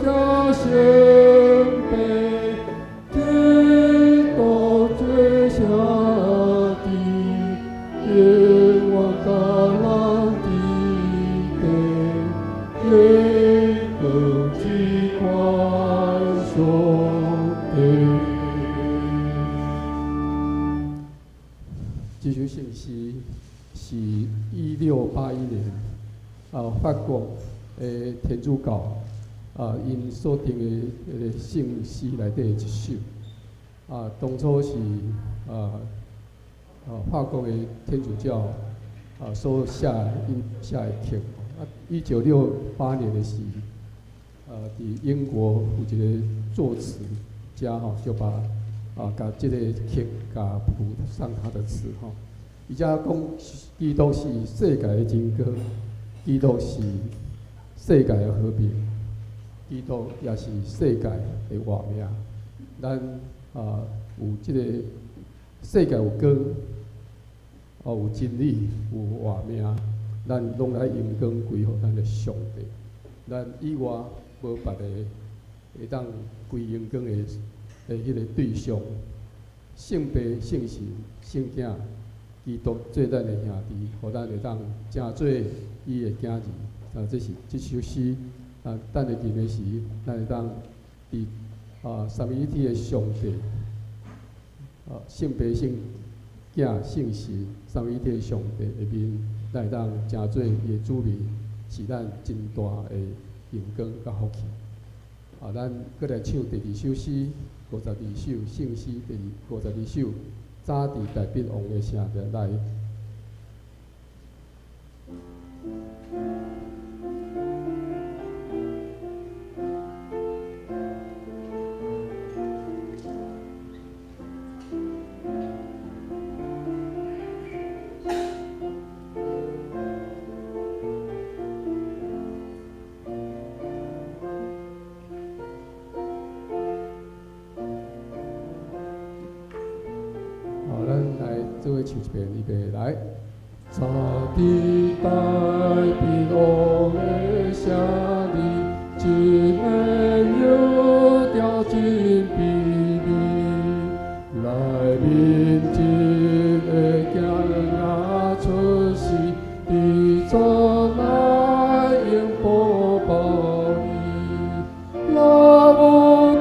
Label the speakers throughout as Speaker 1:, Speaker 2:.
Speaker 1: 囝聖父，基督做兄弟，永遠佮咱佇地，榮光至寬上帝。這首聖詩是1681年法國的天主教𪜶所定的彼个聖詩內底的一首。當初是法國的天主教所寫𪜶寫的曲。1968年的時，佇英國有一个作詞家吼，就把共這个曲共譜上他的詞吼。伊遮講基督是世界的真光，基督是世界的和平，基督也是世界的活命。咱有這个世界有光，有真理，有活命，咱攏來榮光歸予咱的上帝。咱以外無別个會當歸榮光的彼个對象。聖父、聖神、聖囝，基督做咱的兄弟，予咱會當成做伊的囝兒。這是這首詩。等下吟的時，咱會當佇三位一體的上帝，聖父、聖囝、聖神三位一體的上帝的面，咱會當成做伊的子民，是咱真大的榮光佮福氣。咱閣來唱第二首詩，52首聖詩第52首，早佇大衛王的城內。好，咱來做伙唱一遍，預備來。早佇大衛王的城裡，一个搖調真卑微，內面一个囝仔出世，佇祖內用布包伊，老母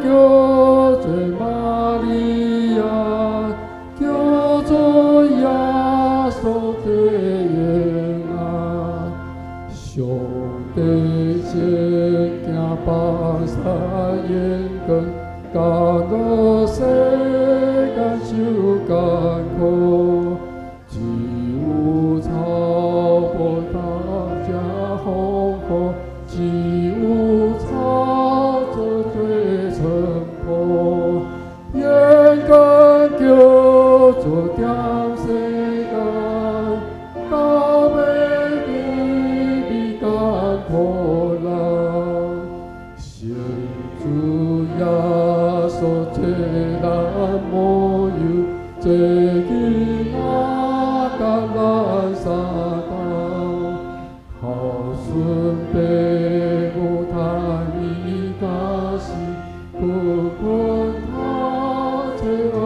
Speaker 1: 叫做瑪利亞，叫做耶穌的嬰仔。上帝聖囝放下榮光，降落世間受艱苦，只有草埔大家豐富，只有草做最淳樸，榮光叫做點世間，到尾卑微艱苦人，聖主耶穌做咱模樣，做囡仔佮咱相共，孝順爸母趁伊教時，苦困讀冊學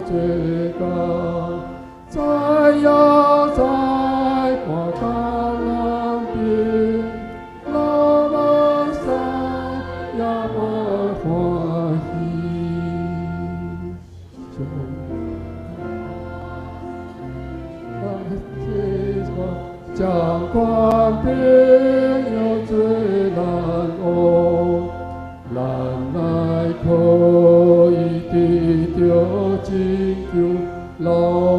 Speaker 1: 做工，知影在看甲南邊，老目屎也無歡喜。將權柄又做咱王，咱來可以得著拯救，老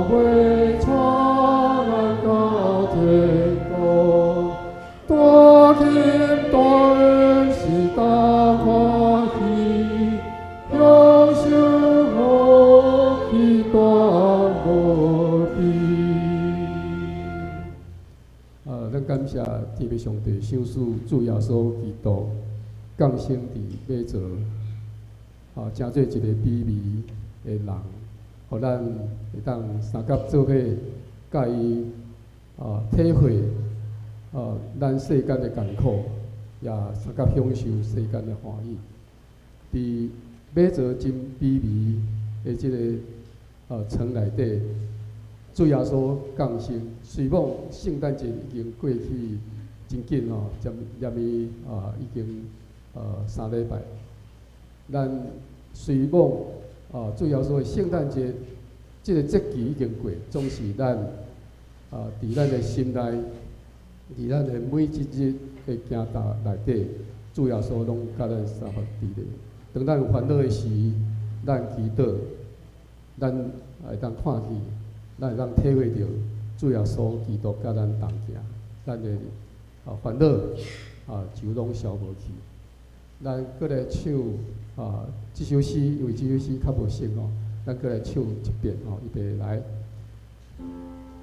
Speaker 1: 尾帶咱到天國。大欣大恩是大歡喜，享受福氣大無比。咱感謝天父上帝賞賜主耶穌基督降生佇馬槽，成做一个卑微的人，予咱會當相佮做伙，佮伊體會咱世間的艱苦，也相佮享受世間的歡喜。佇馬槽真卑微的這个床內底，主耶穌降生。雖罔聖誕節已經過去真緊吼，針連伊啊已經3禮拜。咱雖罔啊，主耶穌的聖誕節這个節期已經過，總是咱啊，佇咱的心內，佇咱的每一日的行動內底，主耶穌攏佮咱相伴佇咧。當咱有煩惱的時，咱祈禱，咱會當看見，咱會當體會著主耶穌基督佮咱同行，咱的啊煩惱啊就攏消無去。咱閣來唱啊這首詩，因為這首詩較無熟吼，咱閣來唱一遍吼，預備來，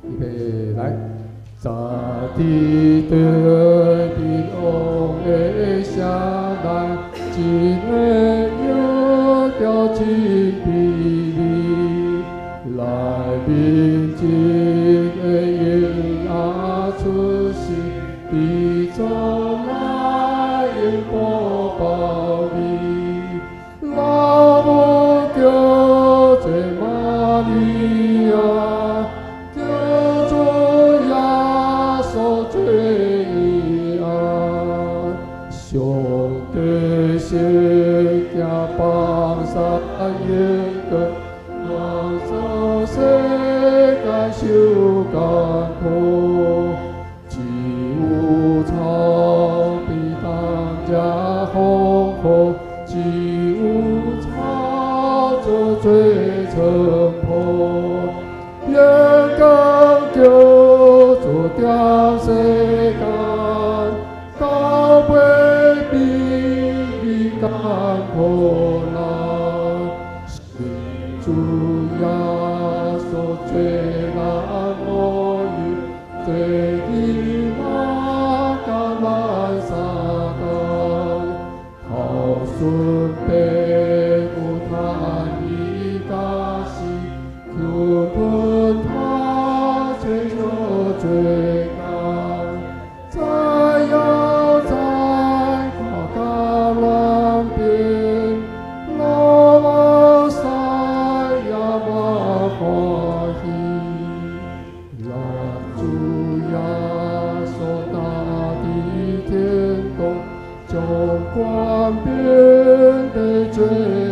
Speaker 1: 預備來。在地對面王的城內，一个搖調真卑微，內面一个嬰仔出世，佇祖來用布包圍，老母叫做瑪利亞，叫做耶穌做嬰仔，上帝聖行放山應光，望做世間受艱苦，只有草比當家豐富，只有草做最淳樸，眼光叫做點世間，到尾比比艱苦難，信主耶穌做咱母女，做囡仔佮咱相共，頭順爸母趁伊家死，求分他吹小做工，再搖再看橄欖邊，老馬賽亞馬歡喜，咱主耶穌大地天堂，將權柄地做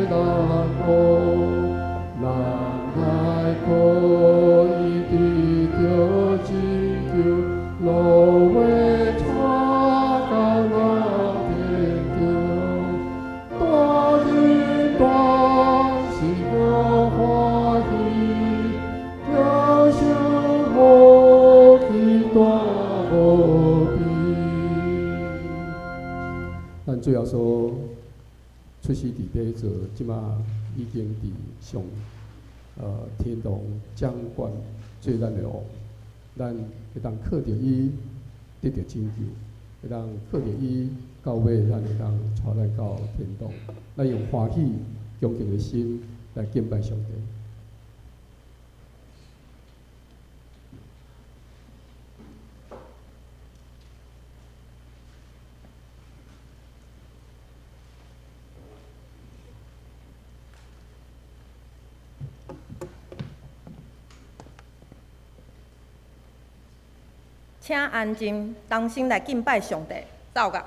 Speaker 1: 咱王，咱來可以得著拯救，落尾帶到咱天堂。大人大是我歡喜，享受福氣大無比。咱主耶穌出世佇馬槽，這馬已經佇上天堂掌權做咱的王，咱會當靠著伊得著拯救，會當靠著伊到尾，咱會當帶咱到天堂。咱用歡喜、恭敬的心來敬拜上帝。
Speaker 2: 請安靜，同心來敬拜上帝。奏樂。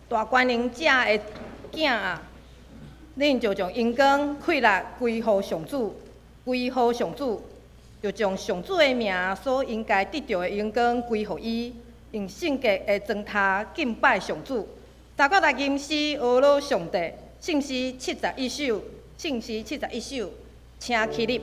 Speaker 2: 大權能者的囝啊，恁就將榮光、氣力歸予上主，歸予上主，就將上主的名所應該得著的榮光歸予伊，用聖潔的妝頭敬拜上主。大家來吟詩呵咾上帝，聖詩71首，聖詩71首，請起立。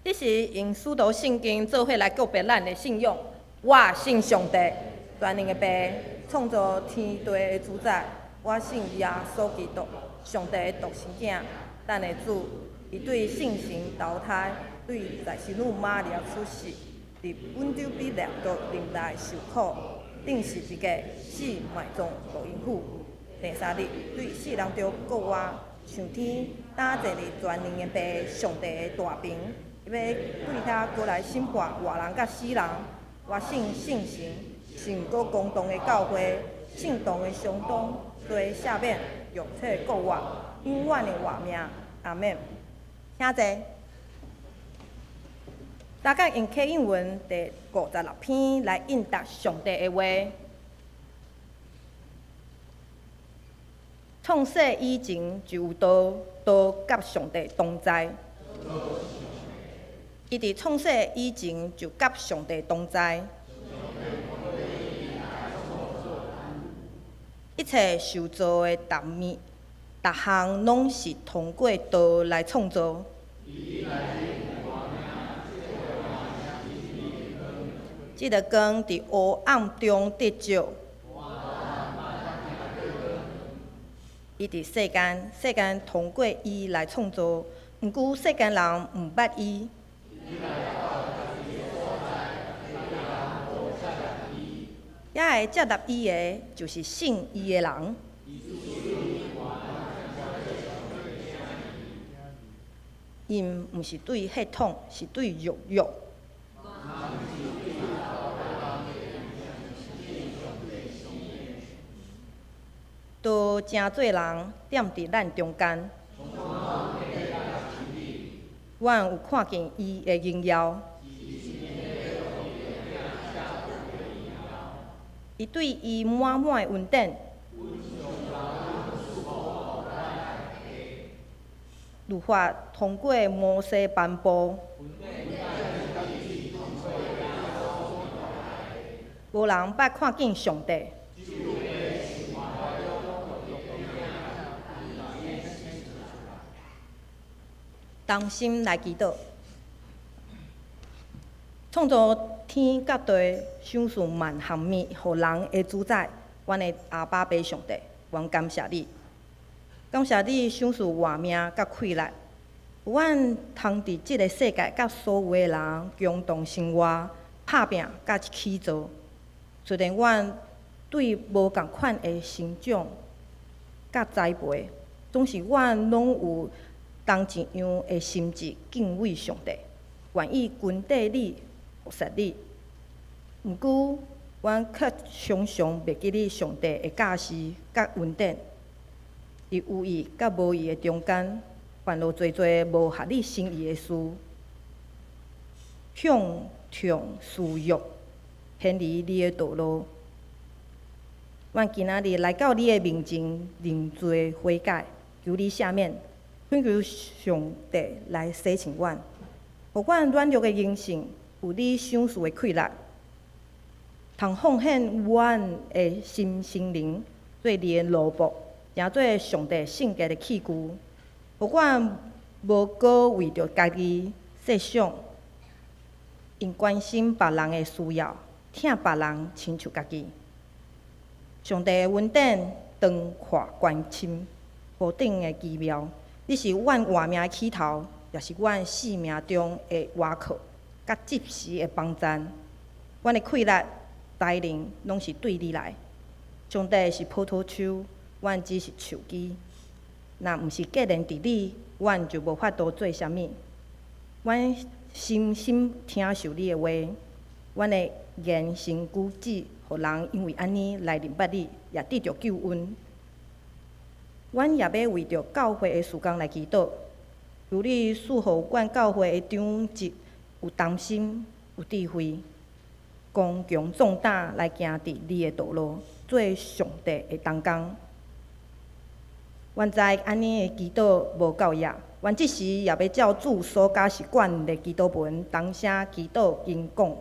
Speaker 2: 這時用使徒信經做伙來告白咱的信仰。我信上帝，全能的父，創造天地的主宰。我信耶穌基督，上帝的獨生囝，咱的主。伊對聖神投胎，對在聖女瑪利亞出世，佇本丟彼拉多任內受苦，釘十字架，死埋葬落陰府。第三日對死人中復活，上天，搭坐佇全能的父上帝的大爿。伊欲對遐閣來審判活人佮死人。我信聖神，聖閣公同的教會，聖徒的相通，罪赦免，肉體復活，永遠的活命。阿們。請坐。大家用啟應文第56篇來應答上帝的話。創世以前就有道，道佮上帝同在。伊佇創世以前就佮上帝同在。一切受造的逐物、逐項攏是通過道來創造。這个光佇黑暗中得照。伊佇世間，世間通過伊來創造，毋過世間人毋捌伊。也會接納伊的，就是信伊的人。𪜶毋是對血統，是對肉欲。道成做人，踮佇咱中間。阮有看見伊的榮耀。伊對伊滿滿的恩典。律法通過摩西頒布。無人捌看見上帝。同心來祈禱，創造天佮地，賞賜萬項物予人的主宰，阮的阿爸父上帝，阮感謝你，感謝你賞賜活命佮氣力，予阮通佇這個世界佮所有的人共同生活、拍拚佮起造。雖然阮對無仝款的成長佮栽培，總是阮攏有同一樣的心志，敬畏上帝，願意跟綴你、服侍你。毋過，阮卻常常袂記得上帝的教示佮恩典，佇有意佮無意的中間，犯了濟濟無合你心意的事，向從私欲，偏離你的道路。阮今仔日來到你的面前，認罪悔改，求你赦免。懇求上帝來洗淨阮，予阮軟弱的靈性有你賞賜的氣力，通奉獻阮的身心靈做你的奴僕，成做上帝聖潔的器具，予阮無閣為著家己設想，用關心別人的需要，疼別人親像家己。上帝的恩典長闊高深，何等的奇妙！你是阮活命的起頭，也是阮生命中的倚靠，佮及時的幫贊。阮的氣力、才能，攏是對你來。上帝是葡萄樹，阮只是樹枝。若毋是結連佇你，阮就無法度做啥物。阮深深聽受你的話，阮的言行舉止，予人因為按呢來認捌你，也得著救恩。阮也欲為著教會的事工來祈禱，求你賜予阮教會的長執有同心、有智慧，剛強壯膽來行佇你的道路，做上帝的同工。阮知按呢的祈禱無夠額，阮這時也欲照主所教示阮的祈禱文，同聲祈禱經講。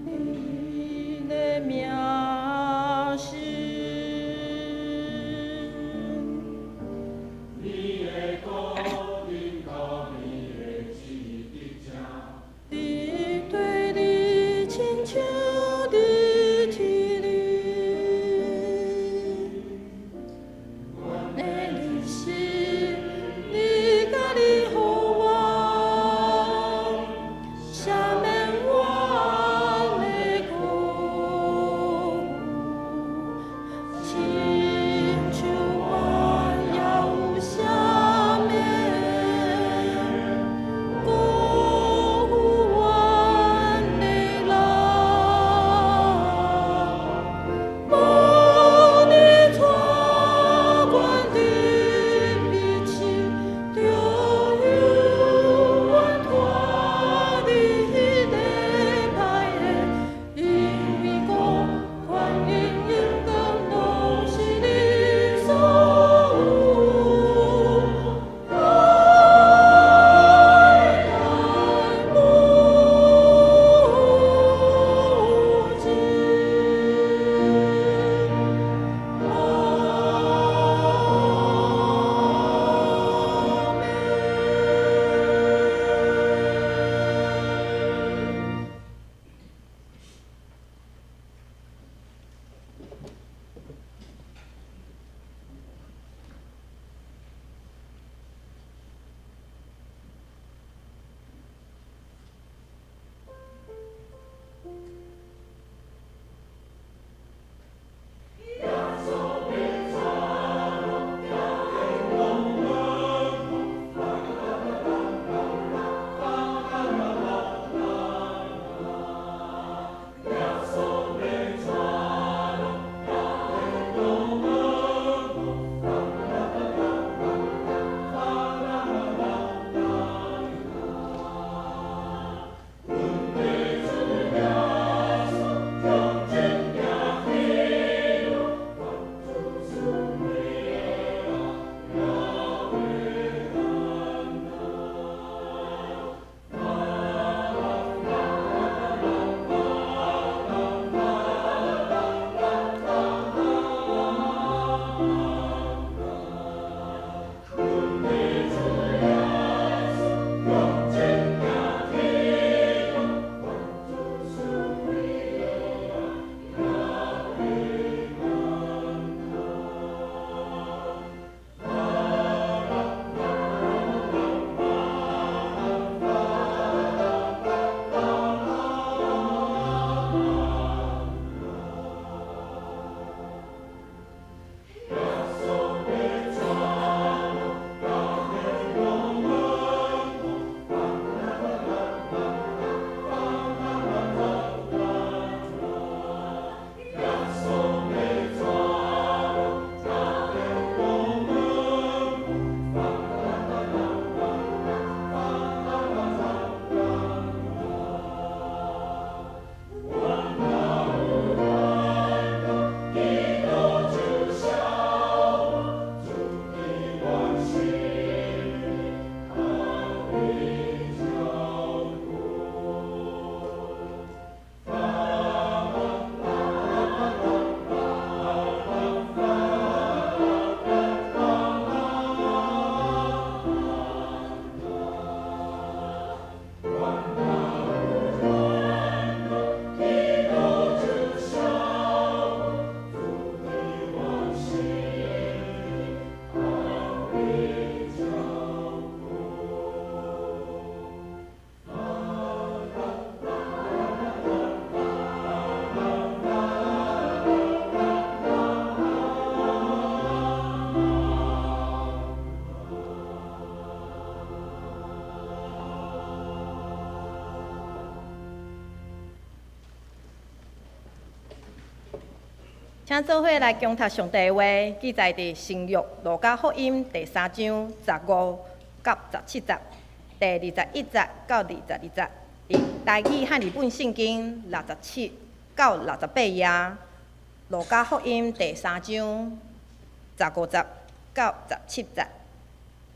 Speaker 2: 你的名是。
Speaker 3: 你的國臨到你的旨意得成。
Speaker 2: 佇地裡親像佇天裡。請做伙來恭讀上帝的話，記載佇新約路加福音第三章十五到十七節，第二十一節到二十二節。佇台語漢字本聖經六十七到六十八頁，路加福音第三章十五節到十七節。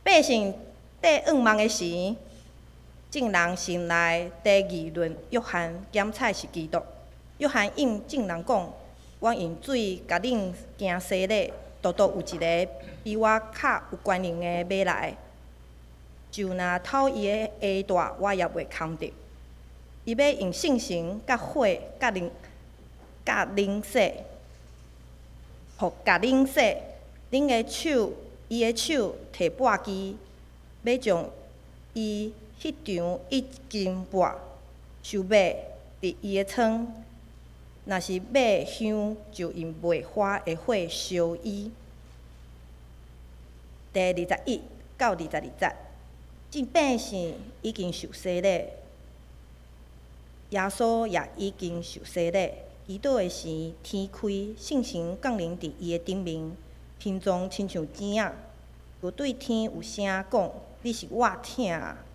Speaker 2: 百姓綴願望的時，眾人心內佇議論約翰檢採是基督。約翰應眾人講：我用水共恁行洗禮，獨獨有一个比我較有權能的欲來，就若脫伊的鞋帶，我也袂堪得。伊欲用聖神佮火共恁洗，予共恁洗。恁的手，伊的手提簸箕，欲將伊彼場已經簸收麥佇伊的倉。若是麥香，就用袂花的火燒伊。第二十一到二十二節，這百姓已經受洗禮，耶穌也已經受洗禮。祈禱的時，天開，聖神降臨佇伊的頂面，形狀親像雞仔。又對天有聲講：你是我疼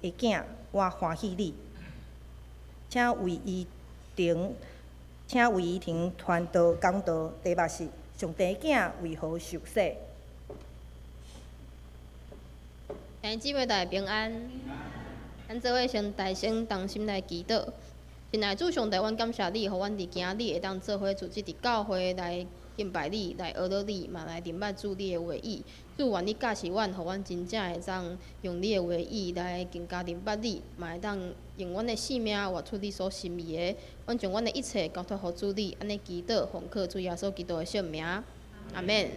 Speaker 2: 的囝，我歡喜你。請為伊停，請為伊停傳道講道，題目是上帝囝為何受洗？
Speaker 4: 兄弟姊妹大家平安，咱做伙先大聲同心來祈禱。親愛主上帝，阮感謝你，予阮佇今仔日會當做伙組織佇教會來敬拜你，來學著你，嘛來明白主你的話語。主願你教示阮，予阮真正會當用你的話語來更加明白你，嘛會當用阮的生命活出你所心意的。阮將阮的一切交託予主你，按呢祈禱，奉靠主耶穌基督的聖名，阿們。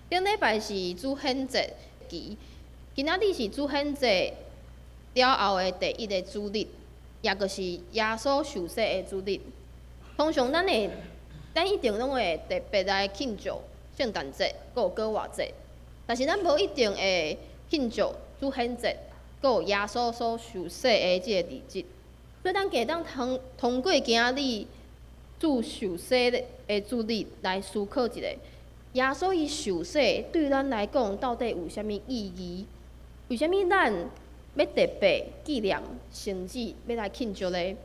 Speaker 4: 頂禮拜是主顯節期，今仔日是主顯節了後的第一个主日，也就是耶穌受洗的主日。通常咱會，咱一定攏會特別來慶祝聖誕節，閣有復活節，但是咱無一定會慶祝主顯節，閣有耶穌所受洗的這個日子。所以咱會當通通過今仔日主受洗的主日來思考一下，耶穌伊受洗對咱來講到底有啥物意義？為啥物咱欲特別紀念，甚至欲來慶祝咧？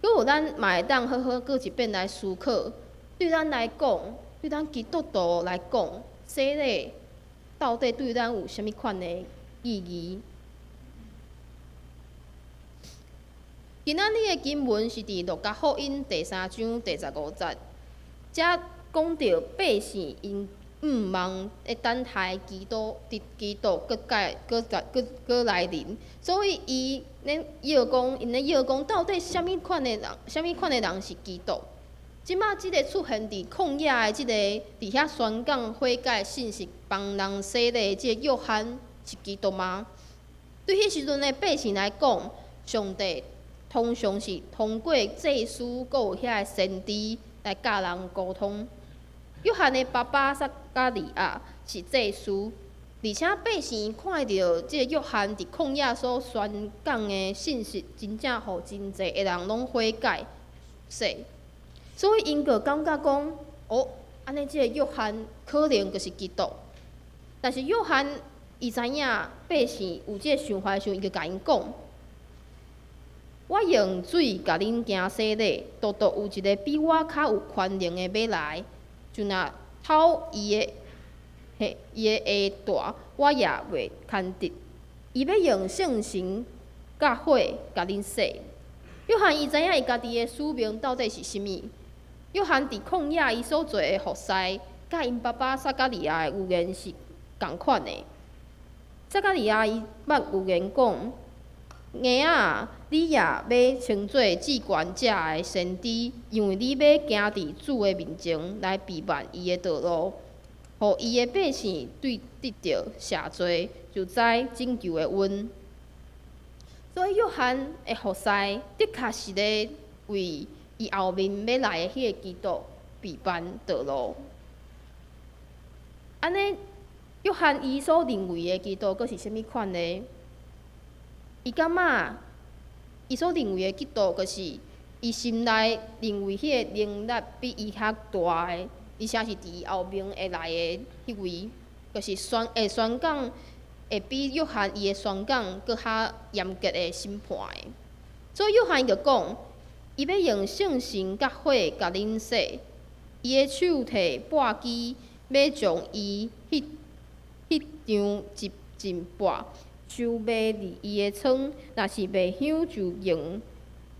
Speaker 4: 閣有咱嘛會當好好閣一遍來思考，對咱來講，對咱基督徒來講，洗禮到底對咱有啥物款的意義？今仔日的經文是佇路加福音第三章第十五節，遮講著百姓𪜶向望咧等待基督，佇基督閣蓋閣閣閣來臨，所以伊咧臆講，𪜶咧臆講到底啥物款的人，啥物款的人是基督？這馬這個出現佇曠野的這個佇遐宣講悔改信息、幫人洗禮的這個約翰是基督嗎？對彼時陣的百姓來講，上帝通常是通過祭司閣有遐个先知來佮人溝通。約翰的爸爸撒迦利亞是祭司，而且百姓看著這个約翰佇曠野所宣講的信息，真正予真濟的人攏悔改洗，所以𪜶就感覺講，哦，按呢這个約翰可能就是基督。但是約翰伊知影百姓有這个想法的時陣，伊就共𪜶講：我用水共恁行洗禮，獨獨有一个比我較有權能的欲來。就若脫伊的彼伊的鞋帶，我也袂堪得。伊欲用聖神佮火共恁洗。約翰伊知影伊家己的使命到底是啥物。約翰佇曠野伊所做的服侍，佮𪜶爸爸撒迦利亞的預言是仝款的。撒迦利亞伊捌預言講：嬰仔，你也欲稱做至懸者的先知，因為你欲行佇主的面前來備辦伊的道路，予伊的百姓對得著赦罪，就知拯救的恩。所以約翰的服侍，的確是咧為伊後面欲來的彼个基督備辦道路。按呢，約翰伊所認為的基督，閣是啥物款呢？伊感覺伊所認為的基督，就是伊心內認為彼個能力比伊較大的，而且是佇伊後面會來的彼位，就是宣講會比約翰伊的宣講閣較嚴格的審判的。所以約翰伊就講，伊欲用聖神佮火共恁洗，伊的手提簸箕，欲將伊彼場一盡簸，收麥佇伊的倉，若是麥香就用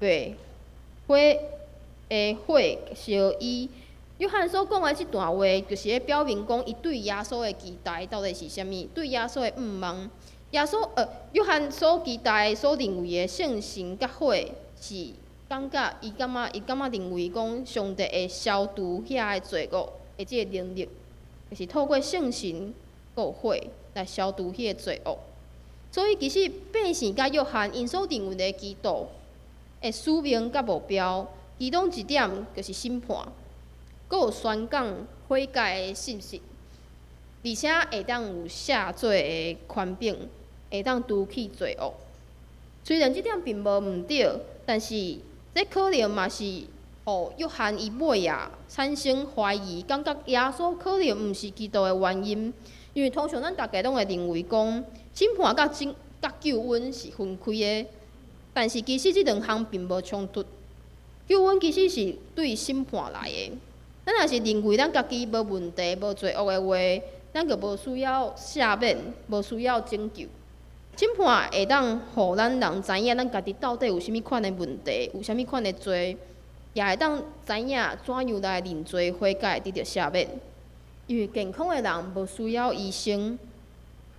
Speaker 4: 袂火的火燒伊。約翰所講的這段話，就是咧表明講，伊對耶穌的期待到底是啥物？對耶穌的向望。約翰所期待、所認為的聖神佮火，是感覺認為講，上帝會消除遐个罪惡的這個能力，就是透過聖神佮火來消除彼个罪惡。所以其實百姓佮約翰𪜶所認為的基督的使命佮目標，其中一點就是審判，閣有宣講悔改的信息，而且會當有赦罪的權柄，會當除去罪惡。雖然這點並無毋對，但是這可能嘛是予約翰伊尾仔產生懷疑，感覺耶穌可能毋是基督的原因。因為通常咱逐家攏會認為講，審判佮救恩是分開的，但是其實這兩項並無衝突。救恩其實是對審判來的。咱若是認為咱家己無問題、無罪惡的話，咱就無需要赦免，無需要拯救。審判會當予咱人知影咱家己到底有啥物款的問題，有啥物款的罪，也會當知影怎樣來認罪悔改，得著赦免。因為健康的人無需要醫生，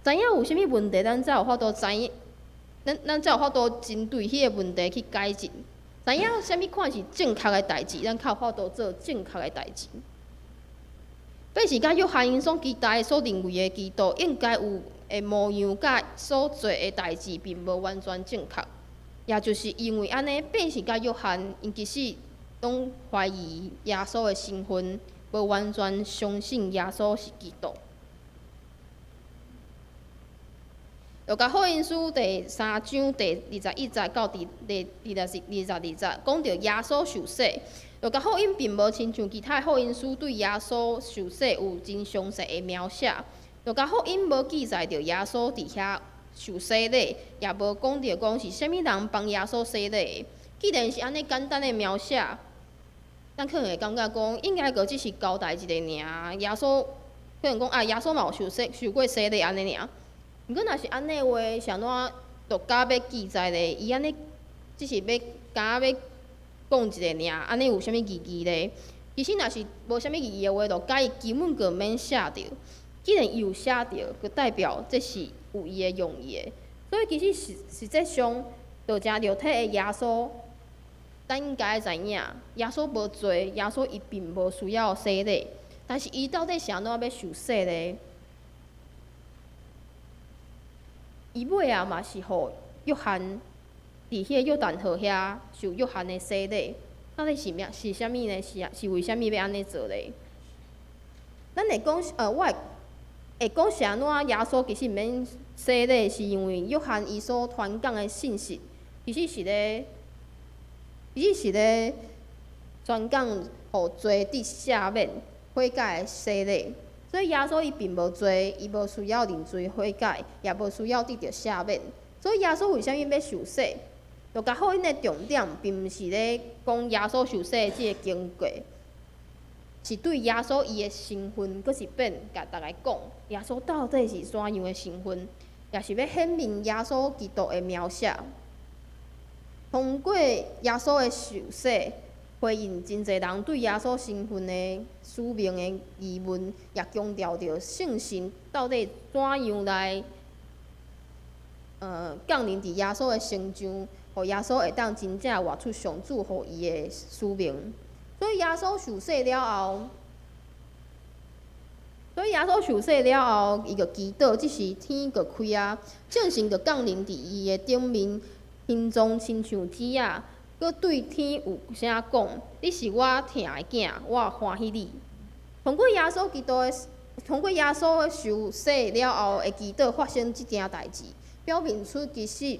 Speaker 4: 知影有啥物問題，咱才有法度知影，咱才有法度針對彼个問題去改進。知影啥物款是正確的代誌，咱較有法度做正確的代誌。百姓佮約翰𪜶所期待、所認為的基督應該有的模樣，佮所做的代誌並無完全正確。也就是因為按呢，百姓佮約翰𪜶其實攏懷疑耶穌的身份，無完全相信耶穌是基督。路加福音書第三章第21節到第22節，講著耶穌受洗。路加福音並無親像其他福音書對耶穌受洗有真詳細的描寫。路加福音無記載著耶穌佇遐受洗禮，也無講著講是啥物人幫耶穌洗禮的。既然是按呢簡單的描寫，咱可能會感覺講，應該閣只是交代一下爾。耶穌可能講啊，耶穌嘛有受洗、受過洗禮按呢爾。毋過若是按呢話，是按怎路加欲記載咧？伊按呢只是欲敢若欲講一下爾，按呢有啥物意義咧？其實若是無啥物意義的話，路加伊根本就毋免寫著。既然伊有寫著，就代表這是有伊的用意的。所以其實實際上，道成肉體的耶穌，咱應該知影，耶穌無罪，耶穌伊並無需要洗禮，但是伊到底是按怎欲受洗咧？伊尾仔嘛是予約翰佇彼個約旦河遐受約翰的洗禮，到底是咩？是啥物呢？是為啥物欲按呢做咧？咱會講，我會講是按怎耶穌其實毋免洗禮，是因為約翰伊所傳講的信息，其實是咧傳講予罪得赦免、悔改的洗禮。所以耶穌伊並無罪，伊無需要認罪悔改，也無需要得著赦免。所以耶穌為啥物欲受洗？路加福音的重點並毋是咧講耶穌受洗的這个經過，是對耶穌伊的身份，閣一遍共逐家講，耶穌到底是怎樣的身份，也是欲顯明耶穌基督的描寫。通過耶穌的受洗，回應真濟人對耶穌身份的使命的疑問，也強調著聖神到底怎樣來降臨佇耶穌的身上，予耶穌會當真正活出上主予伊的使命。所以耶穌受洗了後，伊就祈禱，這時天就開啊，聖神就降臨佇伊的頂面，形狀親像雞仔。閣對天有聲講：你是我疼的囝，我歡喜你。通過耶穌受洗了後的祈禱發生這件代誌，表明出其實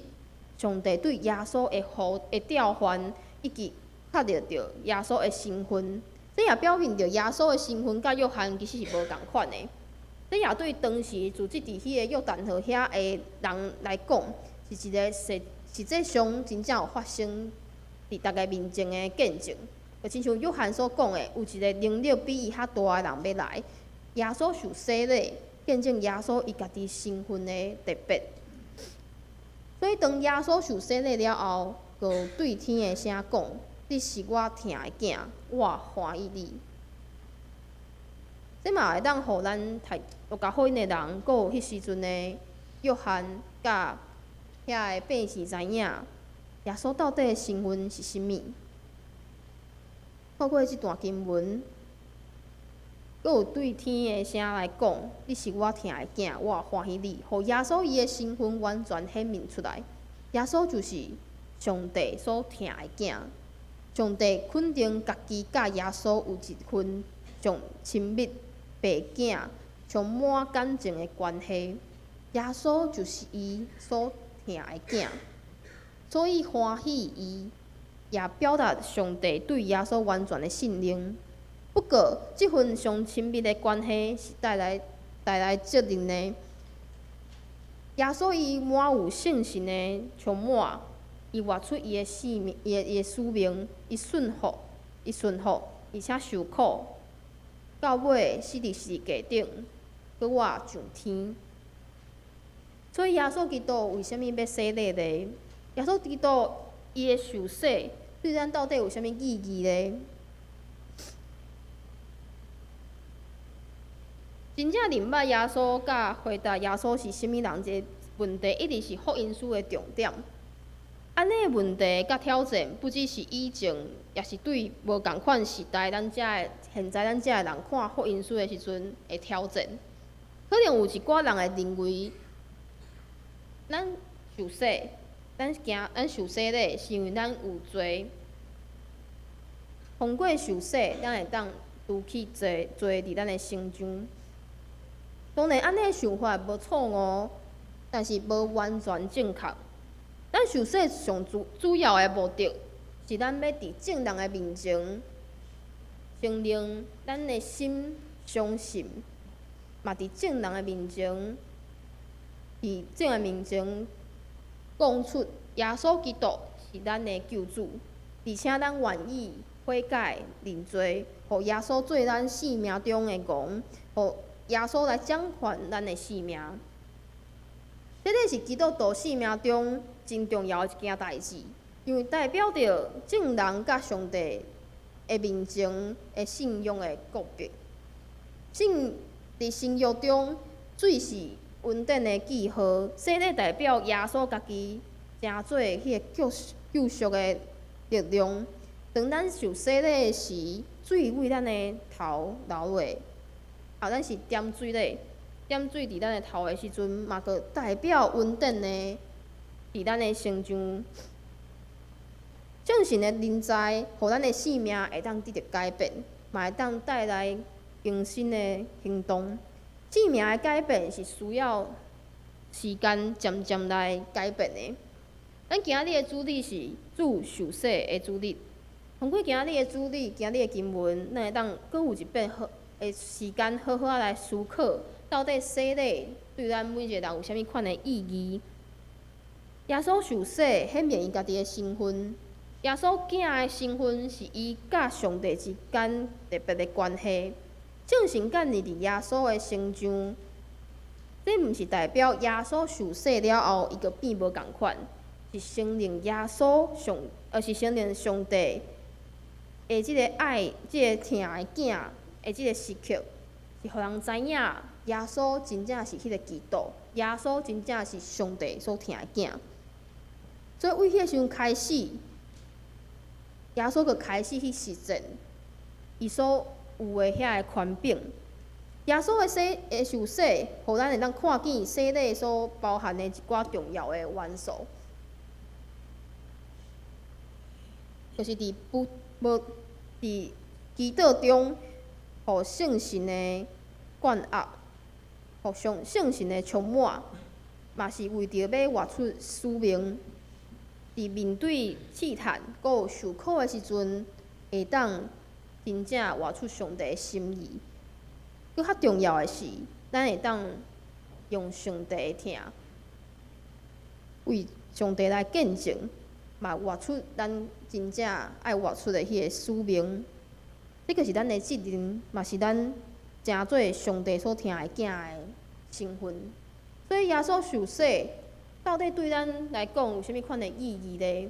Speaker 4: 上帝對耶穌的呼的召喚，以及確確認著耶穌的身份。這也表明著耶穌的身份佮約翰其實是無仝款的。這也對當時住佇彼个約旦河遐的人來講，是一个實際上真正有發生佇逐家面前的見證。就親像約翰所講的，有一个能力比伊較大的人欲來。耶穌受洗禮，見證耶穌伊家己身份的特別。所以當耶穌受洗禮了後，閣對天的聲講：“你是我疼的囝，我歡喜你。”這嘛會當予咱讀路加福音的人，閣有彼時陣的約翰佮遐的百姓知影，耶穌到底的身份是啥物。透過這段經文，閣有對天的聲來講：“你是我疼的囝，我歡喜你。”予耶穌伊的身份完全顯明出來。耶穌就是上帝所疼的囝，上帝肯定家己佮耶穌有一份上親密爸囝充滿感情的關係。耶穌就是伊所疼的囝，所以歡喜伊，也表達上帝對耶穌完全的信任。不過，這份上親密的關係是帶來責任的。耶穌伊滿有聖神的充滿，伊活出伊的使命，伊的使命，伊順服，而且受苦，到尾死佇十字架頂，閣活上天。所以耶穌基督為啥物欲洗禮呢？耶穌基督伊的受洗對咱到底有啥物意義呢？真正認捌耶穌，佮回答耶穌是啥物人這个問題，一直是福音書的重點。按呢問題佮挑戰，不只是以前，也是對無仝款時代咱遮的現在咱遮的人看福音書的時陣的挑戰。可能有一寡人會認為，咱受洗，咱行，咱受洗禮，是因為咱有罪。通過受洗，咱會當除去罪，罪佇咱的身上。當然，按呢想法無錯誤，但是無完全正確。咱受洗上主要的目的，是咱欲佇眾人的面前承認咱的心相信，嘛佇眾人的面前，佇眾人面前講出耶穌基督是咱的救主，而且咱願意悔改認罪，予耶穌做咱生命中的王，予耶穌來掌權咱的生命。這个是基督徒生命中真重要的一件代誌，因為代表著眾人佮上帝的面前的信仰的告白。信佇新約中，水是恩典的記號，洗禮代表耶穌家己成做彼個救贖的力量。當咱受洗禮時，水為咱的頭流落，啊，咱是點水禮，點水佇咱的頭的時陣，嘛閣代表恩典的佇咱的身上。聖神的臨在，予咱的生命會當得著改變，嘛會當帶來更新的行動。生命的改變是需要時間漸漸來改變的。咱今仔日的主日是主受洗的主日。通過今仔日的主日，今仔日的經文，咱會當閣有一遍好的時間，好好仔來思考，到底洗禮對咱每一个人有啥物款的意義？耶穌受洗，顯明伊家己的身份。耶穌囝的身份是伊佮上帝之間特別的關係。聖神降臨佇耶穌的身上，這毋是代表耶穌受洗了後，伊就變無仝款，是承認耶穌上，而是承認上帝的這个愛，這个疼的囝的這个時刻，是予人知影耶穌真正是彼个基督，耶穌真正是上帝所疼的囝。所以，為彼个時陣開始，耶穌就開始去實踐伊所有的遐个權柄。耶穌的洗的受洗，予咱會當看見洗禮所包含的一寡重要的元素，就是佇不無佇祈禱中，予聖神的灌壓，予上聖神的充滿，嘛是為著欲活出使命。伫面對試探閣有受苦的時陣，會當真正活出上帝的心意。閣較重要的是，咱會當用上帝的疼，為上帝來見證，嘛活出咱真正愛活出的彼个使命。這個是咱的責任，嘛是咱成做上帝所疼的囝的身份。所以耶穌受洗，到底對咱來講有啥物款的意義咧？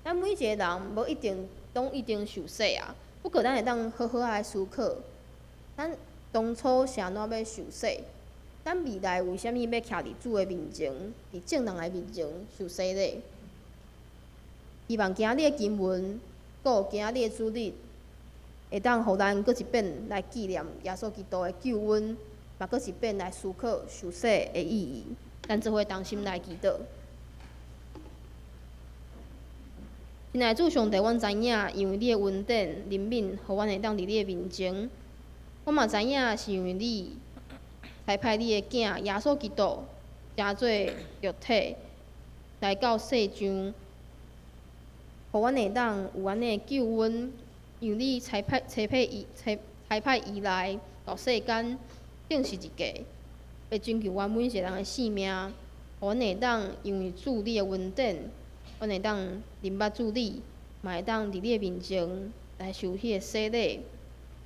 Speaker 4: 咱每一个人無一定攏一定受洗啊，不過咱會當好好仔來思考，咱當初是按怎欲受洗？咱未來為啥物欲徛佇主的面前，佇眾人的面前受洗禮？希望今仔日的經文，閣有今仔日的主日，會當予咱閣一遍來紀念耶穌基督的救恩，嘛閣一遍來思考受洗的意義。咱做伙同心來祈禱。親愛的主上帝，阮知影，因為你的恩典憐憫，予阮會當佇你的面前。我嘛知影是因為你差派你的囝耶穌基督，成做肉體來到世上，予阮會當有按呢的救恩。因為你差派差派伊差差派伊來到世間，釘十字架，欲拯救阮每一个人的性命，予阮會當因為主你的恩典，阮會當認捌主你，嘛會當佇你的面前來受彼个洗禮。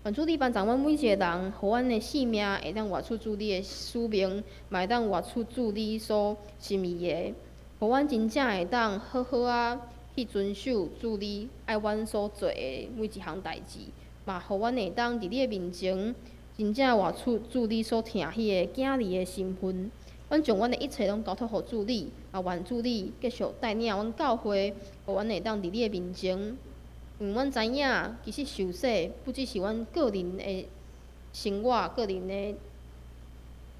Speaker 4: 願主你幫助阮每一个人，予阮的性命會當活出主你的使命，嘛會當活出主你所心意的，予阮真正會當好好仔去遵守主你愛阮所做的每一項代誌，嘛予阮會當佇你的面前真正活出主你所疼彼个囝兒的身份。阮將阮的一切攏交託予主你，也願主你繼續帶領阮教會，予阮會當佇你的面前。因為阮知影，其實受洗不只是阮個人的生活、個人的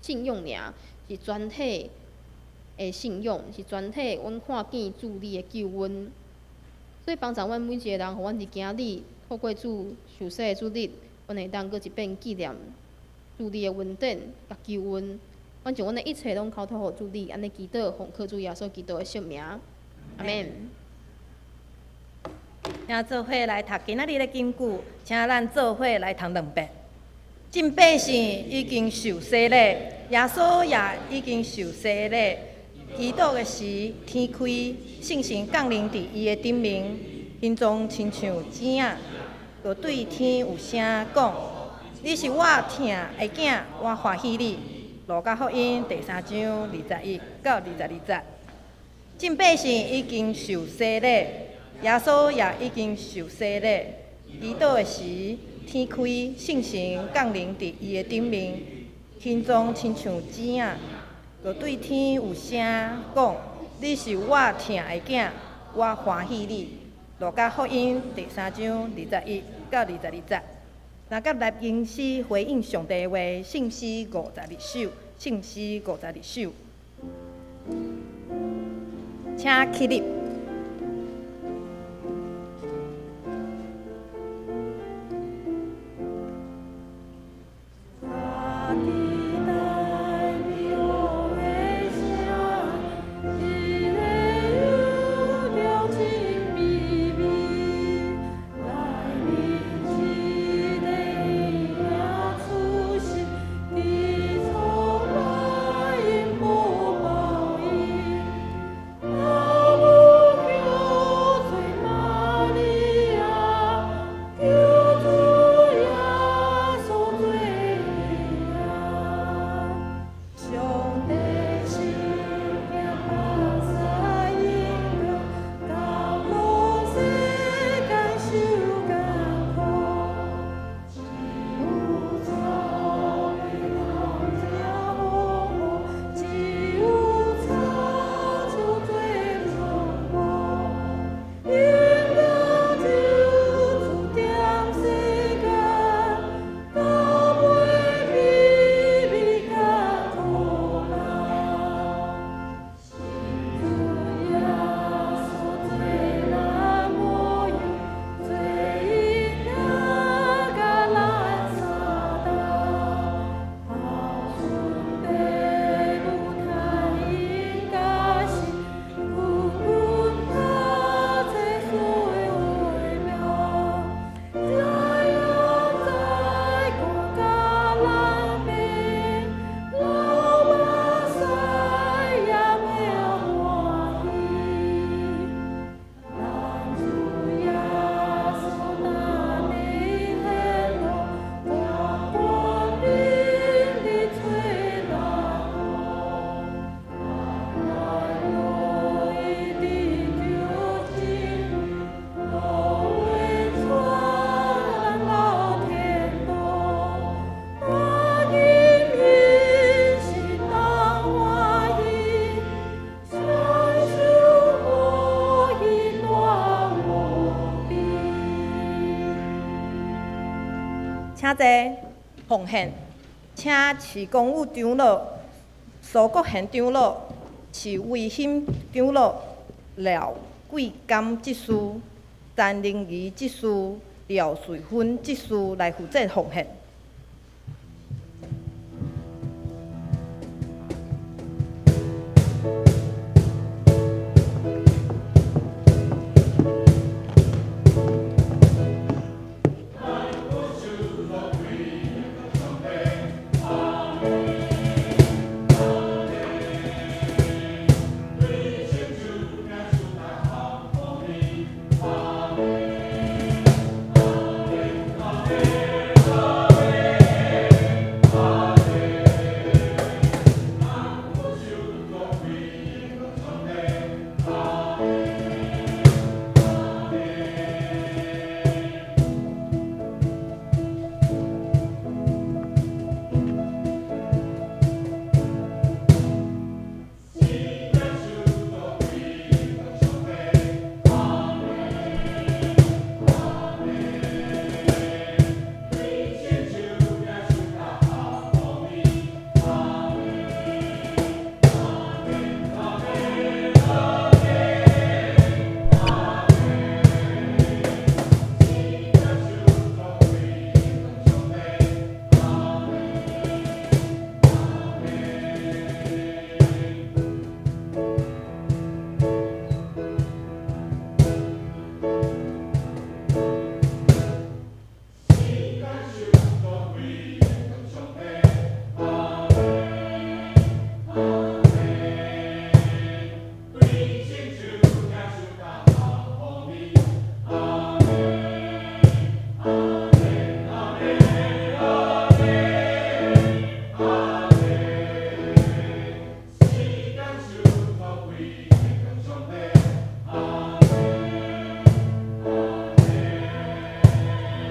Speaker 4: 信仰爾，是全體的信仰，是全體阮看見主你的救恩。所以幫助阮每一個人，予阮佇今日透過主受洗的主日，阮會當閣一遍紀念主你的恩典佮救恩。阮將阮的一切攏交託予主你，按呢祈禱，奉靠主耶穌基督的聖名，阿們。
Speaker 2: 請做伙來讀今仔日的經句，請咱做伙來讀兩遍。眾百姓已經受洗禮，耶穌也已經受洗禮。祈禱的時，天開，聖神降臨佇伊的頂面，形狀親像鳥仔，閣對天有聲講：你是我疼的囝，我歡喜你。路加福音第三章21到22節。眾百姓已經受洗禮，耶穌也已經受洗禮。祈禱的時，天開，聖神降臨佇伊的頂面，形狀親像鳥仔，閣對天有聲講：你是我疼的囝，我歡喜你。路加福音第三章21到22節。若甲來吟詩回應上帝的話，聖詩52首，聖詩52首，請起立。
Speaker 3: 我
Speaker 2: 請坐奉獻，請徐光武長老、蘇國賢長老、徐維興長老、廖桂甘執事、詹玲儀執事、廖瑞芬執事來負責奉獻。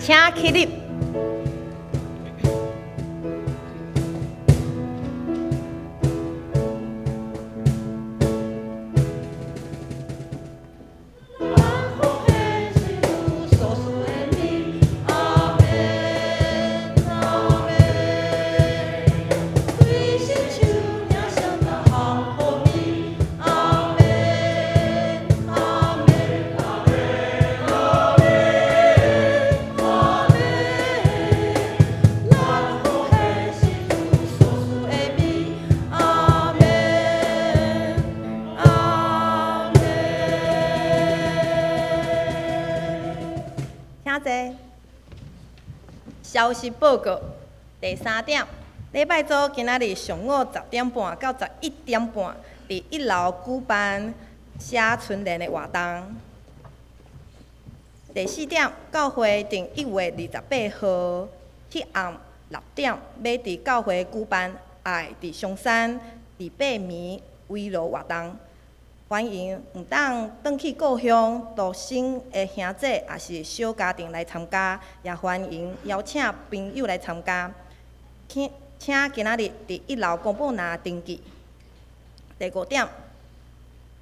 Speaker 2: 請起立。請坐。消息報告第三點，禮拜組今仔日上午10點半到11點半，佇一樓舉辦寫春聯的活動。第四點，教會佇1月28號彼暗6點，欲佇教會舉辦愛佇松山禮拜暝圍爐活動，歡迎毋當轉去故鄉獨生的兄姊，抑是小家庭來參加，也歡迎邀請朋友來參加。請請今仔日佇一樓公布欄登記。第五點，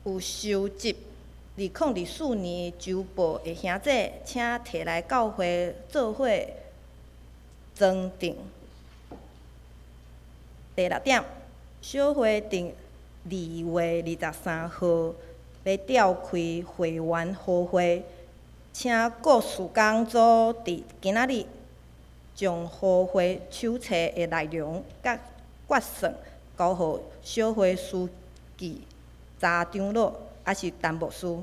Speaker 2: 有收集2024年周報的兄姊，請提來教會做伙裝訂。第六點，小會佇2月23號欲召開會員好會，請各事工組佇今仔日將好會手冊的內容佮決算交予小會書記查長老，抑是陳牧師。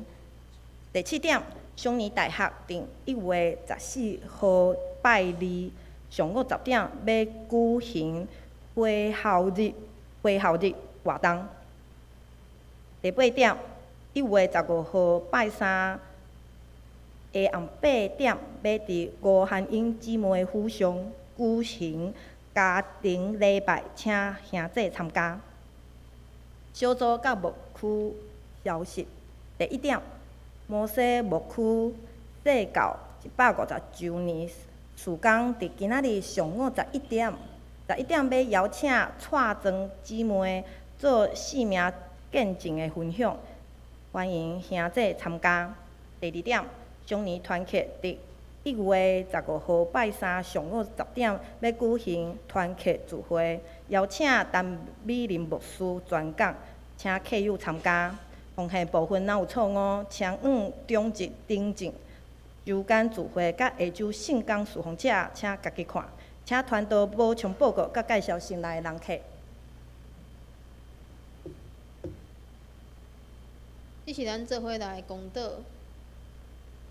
Speaker 2: 第七點，雙年大學佇1月14號拜二上午10點欲舉行回校日活動。第八點，1月15號拜三下暗8點，欲佇吳韓英姊妹府上舉行家庭禮拜，請兄姊參加。小組佮牧區消息。第一點，摩西牧區宣教150週年事工，佇今仔日上午十一點，十一點欲邀請蔡莊姊妹做生命見證的分享，歡迎兄姊參加。第二點，雙年團契佇1月15號拜三上午10點，欲舉行團客聚會，邀請陳美玲牧師專講，請客友參加。奉獻部分若有錯誤，請往中日、頂正、週間聚會佮下晝聖工事奉者，請家己看。請傳道補充報告佮介紹新來的人客。
Speaker 4: 這是咱做伙來公禱。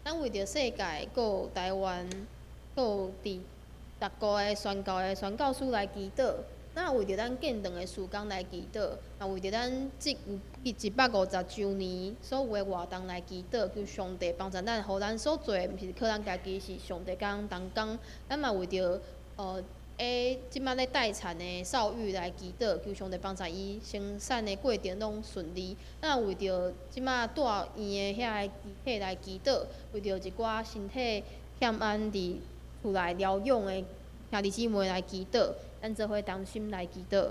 Speaker 4: 咱為著世界，閣有台灣，閣有佇逐國的宣教的宣教師來祈禱。咱為著咱建堂的事工來祈禱，也為著咱這有150週年所有的活動來祈禱，求上帝幫助咱，予咱所做的，毋是靠咱家己，是上帝佮咱同工。咱嘛為著這擺咧待產的少玉來祈禱，求上帝幫助伊生產的過程攏順利。咱為著這擺住院的遐个肢體來祈禱，為著一寡身體欠安佇厝內療養的兄弟姊妹來祈禱，咱做伙同心來祈禱。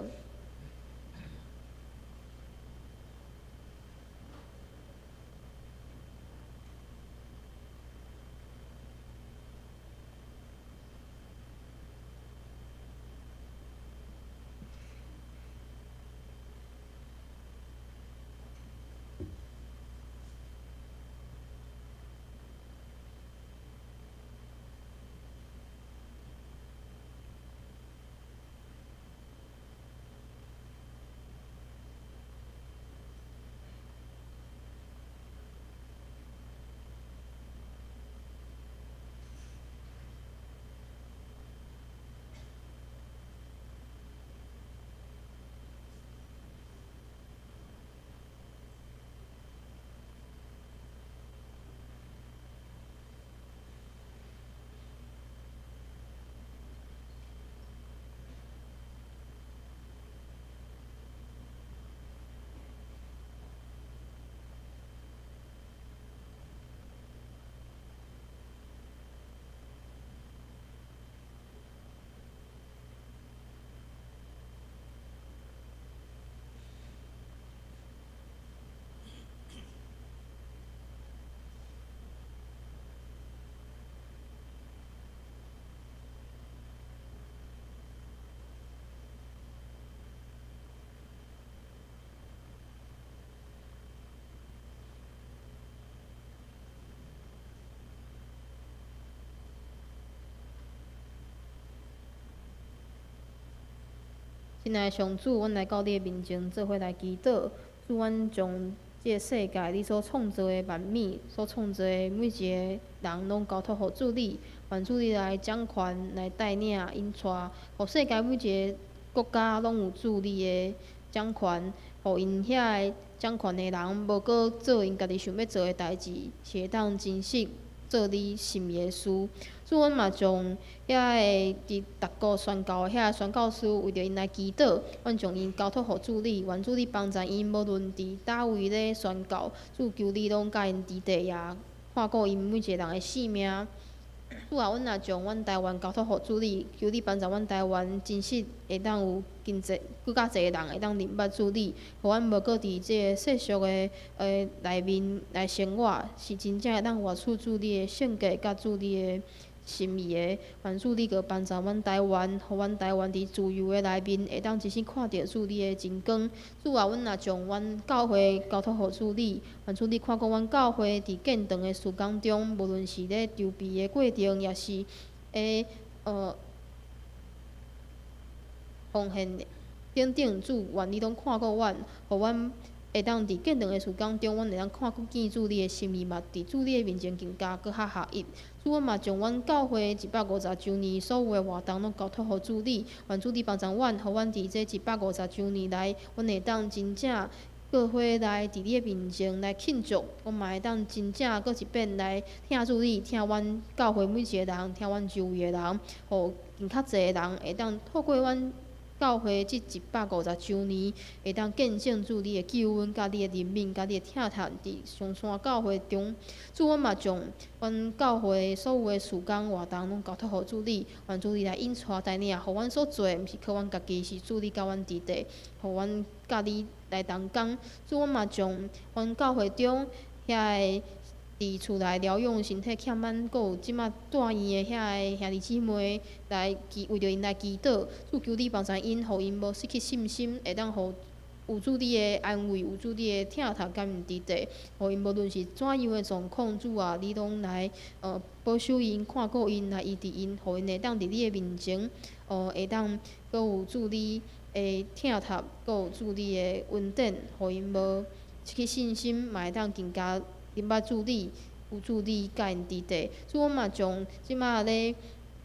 Speaker 4: 親愛的上主，阮來到你的面前，做伙來祈禱。主，阮將這个世界你所創造的萬物，所創造的每一個人，攏交託予主你。願主你來掌權，來帶領引帶，予世界每一個國家攏有主你的掌權，予𪜶遐个掌權的人無閣做𪜶家己想欲做的代誌，是會當真實做你心意的事。主，阮嘛將遐个佇逐國宣教的遐個宣教師，為著𪜶來祈禱，阮將𪜶交託予主你，願主你幫助𪜶，無論佇佗位咧宣教，主求你攏佮𪜶佇地也看顧𪜶每一個人的性命。主啊，阮也將阮台灣交託予主你，求你幫助阮台灣真實會當有真濟、閣較濟人會當認捌主你，予阮無閣佇這个世俗的內面來生活，是真正會當活出主你的性格佮主你的心意的。願主你閣幫助阮台灣，予阮台灣佇自由的內面會當真實看著主你的真光。主啊，阮也將阮教會交託予主你，願主你看顧阮教會佇建堂的事工中，無論是咧籌備的過程，抑是奉獻等等，主願你攏看顧阮，予阮會當佇建堂的事工中，阮會當看見主你的心意，嘛佇主你的面前更加閣較合一。主，阮嘛將阮教會150週年所有的活動攏交託予主你，願主你幫助阮，予阮佇這150週年內，阮會當真正做伙來佇你的面前來慶祝，阮嘛會當真正閣一遍來疼主你，疼阮教會每一個人，疼阮周圍的人，予更較濟的人會當透過阮教會這150週年，會當見證主你的救恩、佮你的憐憫、佮你的疼惜佇松山教會中。主，阮嘛將阮教會所有的事工活動攏交託予主你，願主你來引帶帶領，予阮所做的，毋是靠阮家己，是主你佮阮佇地，予阮佮你來同工。主，阮嘛將阮教會中遐个伫厝內療養身體欠挽，閣有這馬住院的遐个兄弟姊妹來祈，為著𪜶來祈禱。主求你幫助𪜶，予𪜶無失去信心，會當予有主你的安慰，有主你的疼痛佮𪜶佇底，予𪜶無論是怎樣的狀況，主啊，你攏來保守𪜶、看顧𪜶，來醫治𪜶，予𪜶會當佇你的面前，會當閣有主你的疼痛，閣有主你的恩典，予𪜶無失去信心，嘛會當更加認捌主你，有主你佮𪜶佇底。主，阮嘛將這馬咧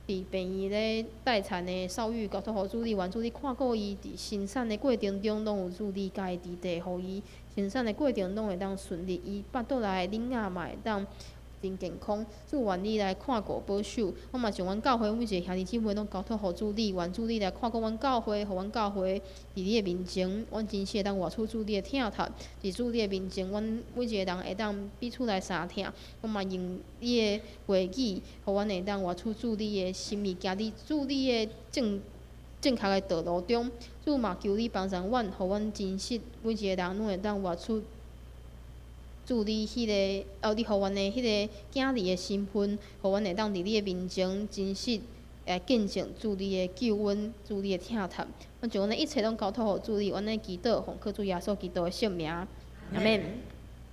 Speaker 4: 佇病院咧待產的少玉交託予主你，願主你看顧伊佇生產的過程中，攏有主你佮伊佇底，予伊生產的過程攏會當順利，伊腹肚內的囡仔嘛會當真健康。主願你來看顧保守，我嘛將阮教會每一个兄弟姊妹攏交託予主你，願主你來看顧阮教會，予阮教會佇你的面前，阮真實會當活出主你的疼痛。佇主你的面前，阮每一個人會當彼此來相疼。我嘛用你的話語，予阮會當活出主你的心意，行佇主你的正確的道路中。主嘛求你幫助阮，予阮真實每一個人攏會當活出主你彼个，你予阮的彼個囝兒的身份，予阮會當佇你的面前真實來見證主你的救恩，主你的疼痛。阮將阮的一切攏交託予主你，阮的祈禱奉靠主耶穌基督的聖名，阿們。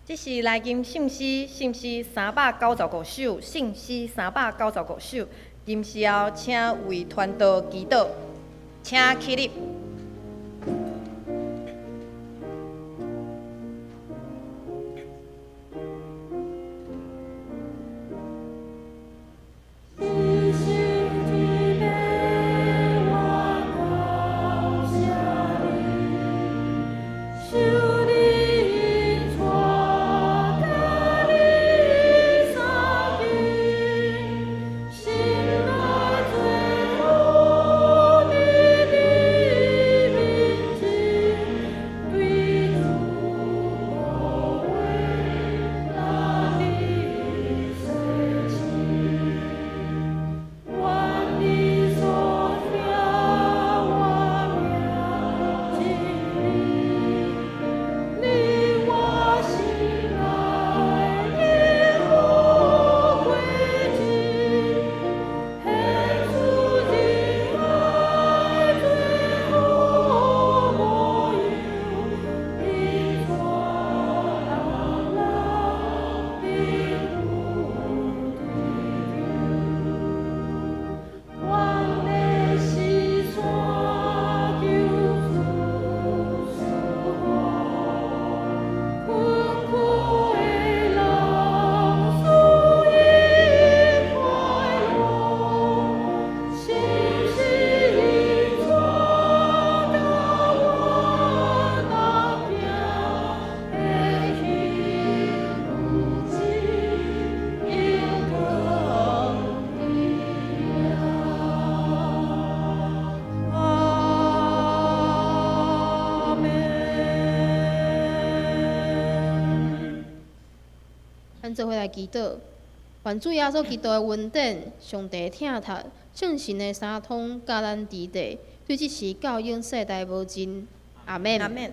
Speaker 2: 這是來吟聖詩，聖詩395首，聖詩395首。吟詩後，請為傳道祈禱，請起立。
Speaker 4: 咱做伙來祈禱，願主耶穌基督的恩典、上帝疼痛、聖神的三通佮咱佇底，對這時到永世代無盡。阿們。
Speaker 2: 阿們。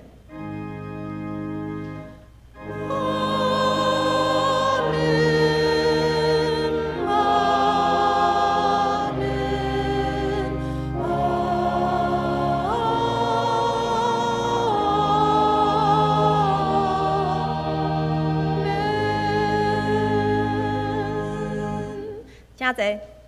Speaker 2: 請坐。